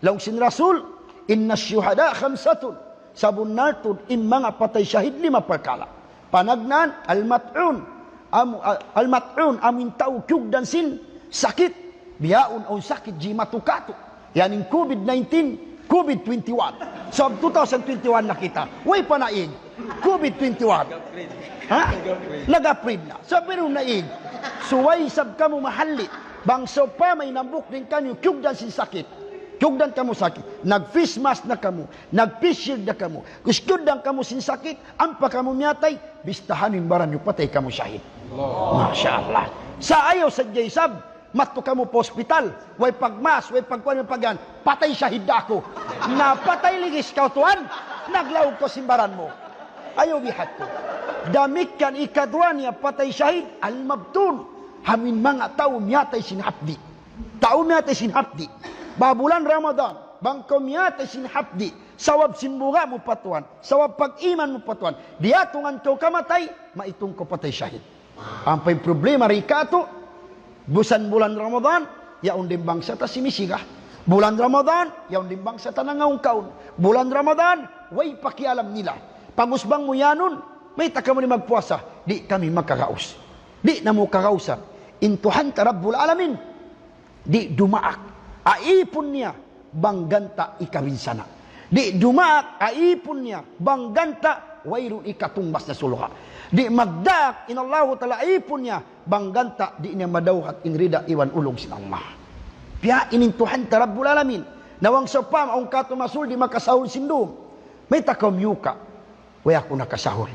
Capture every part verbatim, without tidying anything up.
Laung sin Rasul, إن الشهداء خمسة. Sabunnal tuud in manga patay shahid lima parkala'. Panagnaan, المطعون, amu, a-, المطعون, amu in tau kiyugdan sin sakit. Bihaun awn sakit jimatu katu'. Yan in COVID nineteen, COVID twenty-one. Sabab two thousand twenty-one na kita. Way pa naig. COVID twenty-one. Ha? Nag-upgrade na. Sabab way naig. Subay isab kamu mahalli'. Bang sawpama in hambuuk dayn kaniyu kiyugdan sin sakit. Kiyugdan kamu sakit. Nag-face mask na kamu. Nag-face shield na kamu. Kuskuddan kamu sin sakit. Ampa kamu miyatay. Bistahan in baran niyu patay kamu shahid. Masha Allah. Sa' ayaw sadja isab. Madtu kamu pa hospital, way pag-mask, way pagkuan, way pagyan, patay shahid da aku. Na patay ligis kaw tuwan, naglaug kaw sin baran mu. Ayaw biya' hādtu. Damikkiyan ikaduwa niya patay shahid, المبتون. Amu in manga tau miyatay sin hapdi'. Tau miyatay sin hapdi'. Bang bulan Ramadan, bang kaw miyatay sin hapdi', sabab sin buga' mu pa Tuhan, sabab pag-iman mu pa Tuhan, diyatungan kaw kamatay, maitung kaw patay shahid. Ampa in problema di' katu', bisan bulan Ramadan, yaun da in bangsa ta simisiga. Bulan Ramadan, yaun da in bangsa ta nangaun-kaun. Bulan Ramadan, way pakialam nila. Pag-ubus bang mu iyanun, mayta' kamu di' magpuasa? Di' kami makagaus. Di' namu' kagausan. In Tuhan ta Rabbul Alamin, di' dumaak ha ipun niya bang ganta' ikabinsana'. Di' dumaak ha ipun niya bang ganta' wayruun ikatungbas na surga'. Di' magdaak in Allahu Ta'ala ha ipun niya bang ganta' di' niya madawhat in rida iban ulung sin Allah. Biya' ini in Tuhan ta Rabbul Alamin. Na bang sawpama awn katu' masul di' makasahul sin dum. Mayta' kaw miyuka'? Way aku nakasahul.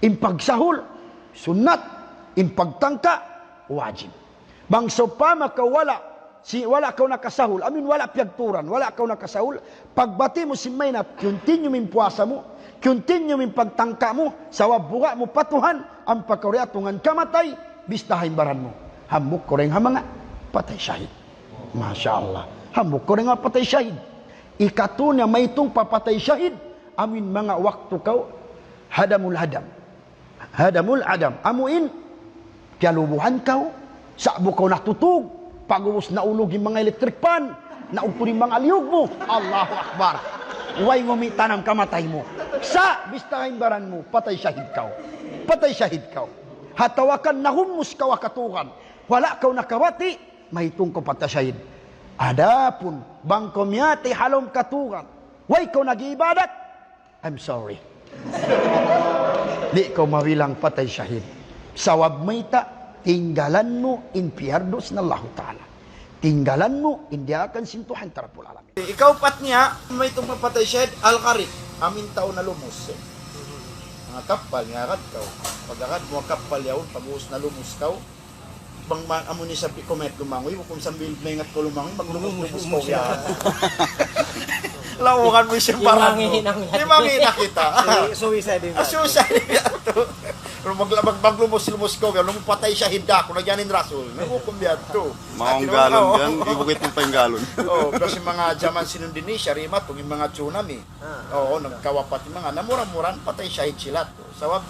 In pagsahul, sunnat. In pagtangka, wajib. Bang sawpama kaw wala', si, wala' kaw nakasahul, amu in wala' piyagturan, wala' kaw nakasahul, pagbati' mu sin maynat, continue mu in puasa mu, continue mu in pagtangka mu, sabab buga' mu pa Tuhan, ampa kaw diyatungan kamatay, bistahan in baran mu. Hambuuk kaw dayn ha manga patay shahid. Masha Allah. Hambuuk kaw dayn ha patay shahid. Ikatu niya maitung pa patay shahid, amu in manga waktu kaw hadamul hadam. Hadamul hadam. Amu in, piyalubuhan kaw, sa'bu kaw natutug, pag-ubus naulug in manga electric fan, naugtud in manga liyug mu. Allahu Akbar. Way ngumi' tanam kamatay mu. Sa', bistahan in baran mu, patay shahid kaw. Patay shahid kaw. Atawa kan nahumus kaw ha katugan. Wala' kaw nakabati', maitung kaw patay shahid. Adapun, bang kaw miyatay ha lawm katugan, way kaw nag-iibadat, I'm sorry. Di' kaw mabilang patay shahid. Sabab mayta', tinggalan mu in piyardu sin Allahu Ta'ala. Tinggalan mu in diyaakan sin Tuhan ta Rabbul Alamin. Ikaupat niya, maitung pa patay shahid, al-gharik. Amu in tau nalumus. Manga kappal, miyagad kaw. Pag-agad mu ha kappal yaun, pag-ubus nalumus kaw, bang ma-, amu ini sabi' kaw mayat lumangoy, bukun sambil maingat kaw lumangoy, maglubus-lubus kaw yan. Laungan mu sin baran mu. Himangi' na kita. Suwi-, suicide. Ah, suicide yan. Mag-, mag-, maglubus-lubus kaw yan, laung mu patay shahid da aku, na yan in Rasul. Na hukum yan tu. Maong galon yan, ibukit mo pa in galon. Oh, kasi manga jaman sin Indonesia, rima tu, in manga tsunami. Oo, nagkawapat in manga, namura-muran, patay shahid sila tu. Sabab,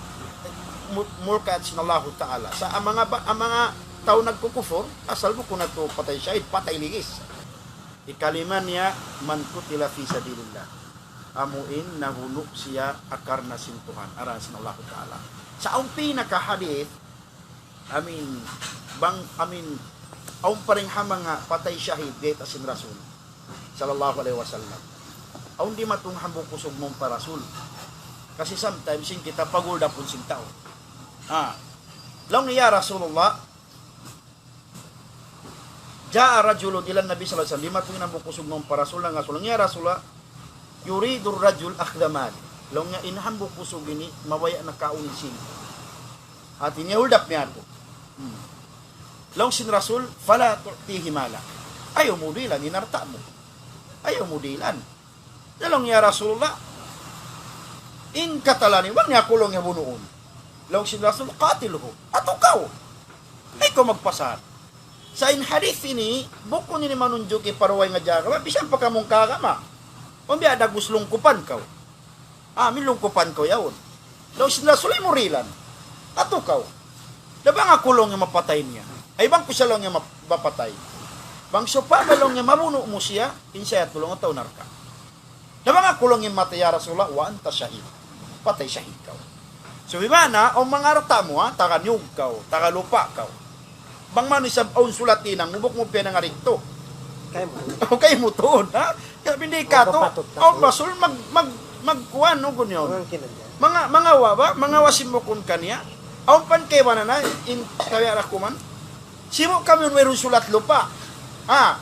mu-, murkaat sin Allahu Ta'ala. Sa' amu in manga ba-, amu in manga tau nagkukupur, asal bukun na tu patay shahid, patay ligis. Ikalima niya, من قتل في سبيل الله. Amu in nahunu' siya ha karna' sin Tuhan, ha dalan sin Allahu Ta'ala. Sa' awn pinaka hadith, amu in, bang, amu in, awn pa dayn ha manga patay shahid, bayta' sin Rasul sallallahu alayhi wasallam. Awn dimatung hambuuk usug mawn pa Rasul. Kasi sometimes, in kita pag-hold up-un sin tau. Ah. Laung niya, "Ya Rasulullah, جاء رجل إلى النبي صلى الله عليه وسلم." Dimatung in hambuuk usug mawn pa Rasul, laung niya, "Ya Rasulullah, يريد الرجل أخذ مالي." Laung niya, in hambuuk usug ini, mabaya' na kaun sin. Hati niya, hold up niya aku. Hmm. Laung sin Rasul, "فلا تعطيه مالك." Ayaw mu dihilan in alta' mu. Ayaw mu dihilan. Laung niya, "Ya Rasulullah, إن قتلني, bang niya aku laung niya bunuun." Laung sin Rasul, "قاتله." Atu kaw. Ayaw kaw magpasal. Sa' in hadith ini, bukun ini manunjuki pa dugaing ha agama, bisan pa kamu kagama. Awn biya' dagbus lungkupan kaw. Ah, amu in lungkupan kaw yaun. Laung sin Rasul, "Ayaw mu dihilan. Atu kaw. Na bang aku laung niya mapatay niya. Ay bang ku siya laung niya map-, mapatay." Bang sawpama laung niya mabunu' mu siya, in siya tuud laung tau narka'. Na bang aku laung in matay, ya Rasulullah, wa anta shahid. Patay shahid kaw. So, bima'na, awn manga alta' mu, ha? Taga niyug kaw, taga lupa' kaw. Bang man isab awn sulat hinang mu, bukun mu piyanangarigtu. Kaymu. O, kaymu tuud, ha? Kaya hindi ka to, kapatut na awn tuud. Masul, mag, mag, magkuwan, no, gun yun. Mangangkinan niya. Manga, mangawa ba? Mangawa sin bukun kaniya. Awn pan kaibanan na, in, tabi' ra kuman. Sibu' kami wayruun sulat lupa'. Ha?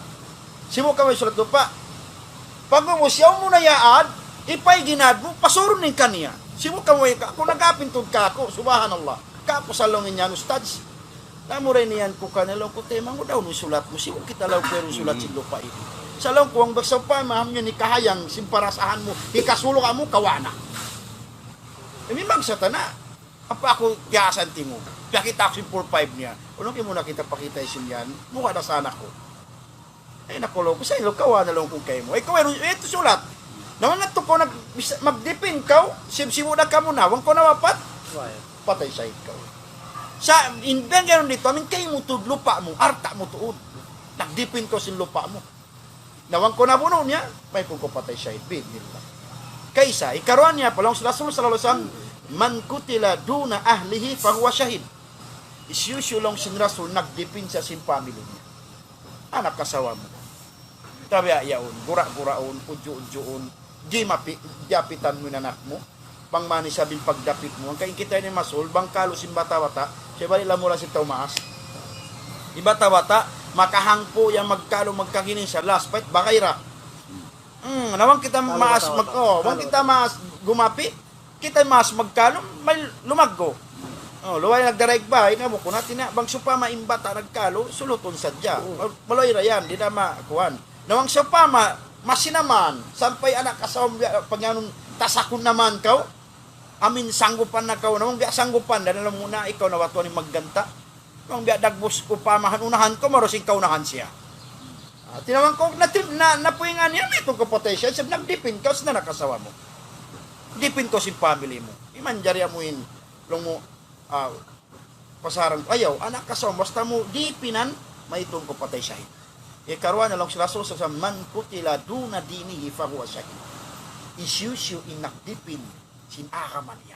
Sibu' kami sulat lupa'. Pag'ubus, yaun mu na yaad, hipay in ginhawa mu, pasurun in kaniya. Sibu' kami, aku nagapin tuud kāku', subhanallah. Kāku' sa laung niya, ustadz. Namu' ra in iyan ku kaniya, laung ku, taymanghud daw in sulat mu, sibu' kita laung ku wayruun sulat sin lupa' ini. Sa' laung ku, bang sawpama, amu yan hikahayang sin parasahan mu, hikasuluk mu, kawa' na. Ini bang sa tana'. Apa aku biyasan tingug. Piyakita' aku sin four five niya. Unu, di' mu na kita pakita' sin yan. Mukha da sana aku. Ay, naku, laung ku, sa' ilo kawa' na laung ku kaymu. Ay, kawa', ito sulat. Naman na to ko nag-, bisa-, magdipin kaw, sibsibu na kamu na. Wang ko na mapat, patay sahid kaw. Sa', in, biyan ganun dito, amin kaymu tuud lupa' mu, alta' mu tuud. Nagdipin kaw sin lupa' mu. Na bang kaw nabunu' niya, mayta' kaw patay shahid, bi'idhnillah. Kaysa, ikaruwa niya pa, laung sin Rasul sallallahu alayhi wasallam, من قتل دون أهله فهو شهيد. Hisiyu-siyu laung sin Rasul nagdipinsa sin family niya. Anak asawa mu. Tabiya' yaun, gura-guraun, udju-udjuun, di' mapi-, diyapitan mu in anak mu. Bang man isab in pagdapit mu. Hangkan kita ini masul, bang kalu sin bata'-bata', siya balik lamu ra sin tau maas. In bata'-bata', makahangpu' yan magkalu, magkaginin sa last fight, bagay ra. Hmm, na bang kita maas, mag-, oh, bang kita maas gumapi, kita maas magkalu, may lumaggu'. Oh, luway nagdaraig ba, ina mu, kunati na, bang sawpama in bata' nagkalu, sulutun sadja. Mal-, maluway ra yan, di' na ma-, kuwan. Na bang sawpama, masinaman, sampay anak asawa mu biya' pagyanun tasakun naman kaw, amin sanggupan na kaw, na bang biya' sanggupan, dan alam mu na, ikaw na watuan in magganta'. Na bang biya' dagbus upama, han unahan kaw, maru sin kaunahan siya. Ah, tinawag ko, na, na, napuingan niya, mayta' kaw patay shahid, sabab nagdipin kaw sin anak asawa mu. Dipin kaw sin family mu. Di' manjari amu in, laung mu, ah, pasaran ku, ayaw, anak asawa mu, basta mu dipinan, mayta' kaw patay shahid. Ikaruwa na laung sin Rasul sallallahu alayhi wasallam, من قتل دون دينه فهو شهيد. Hisiyu-siyu in nagdipin sin agama niya.